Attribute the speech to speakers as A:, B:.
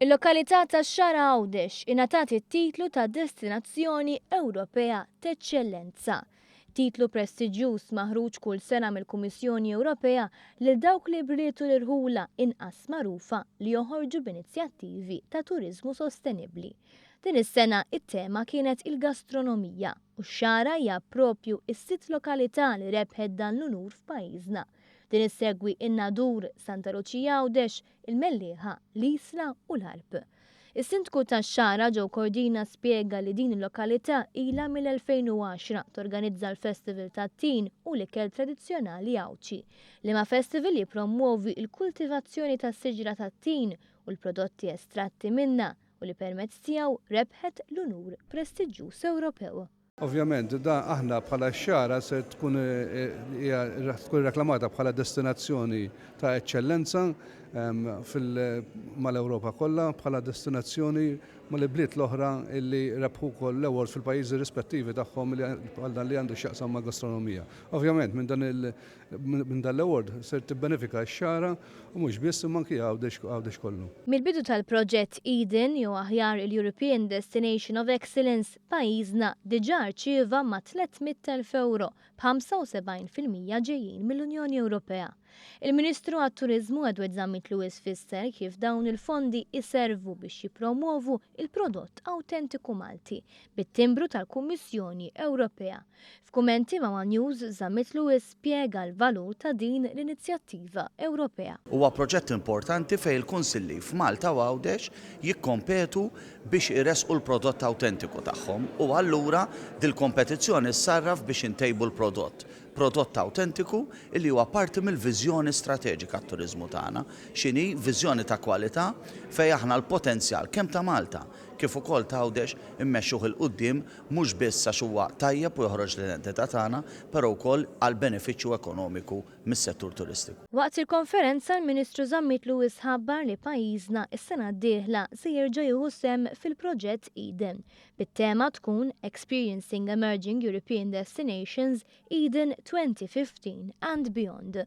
A: Il-lokalità tax-Xagħra Għawdex ingħatat it-titlu ta' Destinazzjoni Ewropea t'Eċċellenza. Titlu prestiġjuż maħruġ kull sena mill-Kummissjoni Ewropea lil dawk li bliet u l-irħula inqas magħrufa li joħorġu b'inizjattivi ta' turiżmu sostenibbli. Din is-sena it-tema kienet il-gastronomija u x-Xagħra hija propju s-sitt lokalità li rebħet dan l-unur f'pajjiżna. Din issegwi in-Nadur, Santa Luċija Għawdex, il-Mellieħa, l-Isla u l-Għarb. Is-Sindku tax-Xagħra Joe Cordina spjega li din il-lokalità ilha mill-2010 torganizza l-Festival tat-Tin u l-ikel tradizzjonali Għawdxi, liema festival jippromwovi l-kultivazzjoni tas-siġra tat-tin u l-prodotti estratti minnha u li permezz tiegħu rebħet l-unur prestiġjuż Ewropew.
B: Ovvjament, da aħna bħala x-Xagħra se tkun hija tkun reklamata bħala destinazzjoni ta' eċċellenza mal-Ewropa kollha, bħala destinazzjoni mal-ibliet l-oħra illi rebħu wkoll l-awards fil-pajjiżi rispettivi tagħhom li għal dan li għandu x'jaqsam ma' gastronomija. Ovvjament, minn dan il minn dan l-award ser tibbenefika x-Xagħra u mhux biss imma anki Għawdex Għawdex kollu.
A: Mill-bidu tal-proġett EDEN jew aħjar il-European Destination of Excellence, pajjiżna diġà rċieva mat-300,000 ewro, b'75% ġejjin mill-Unjoni Ewropea. Il-Ministru għat-Turiżmu Edward Zammit Lewis fisser kif dawn il-fondi iservu biex jippromwovu il-prodott awtentiku Malti, bit-timbru tal-Kummissjoni Ewropea. F'kummenti ma' one News, Zammit Lewis spjega l-valur ta' din l-inizjattiva Ewropea.
C: Huwa proġett importanti fejn il-kunsilli f'Malta u Għawdex jikkompetu biex iressqu l-prodott awtentiku tagħhom u allura dil-kompetizzjoni ssarraf biex intejbu l-prodott. Prodott awtentiku illi huwa parti mill-viżjoni strateġika għat-turiżmu tagħna. X'inhi? Viżjoni ta' kwalità fejn aħna l-potenzjal kemm ta' Malta kif ukoll ta' Għawdex immexxuh 'il quddiem mhux biss għax huwa tajjeb u joħroġ l-identità tagħna, però wkoll għall-benefiċċju ekonomiku mis-settur turistiku.
A: Waqt il-konferenza l-Ministru Zammit Lewis ħabbar li pajjiżna s-sena d-dieħla se jerġa' jieħu sehem fil-proġett EDEN, bit-tema tkun Experiencing Emerging European Destinations, EDEN 2015 and Beyond.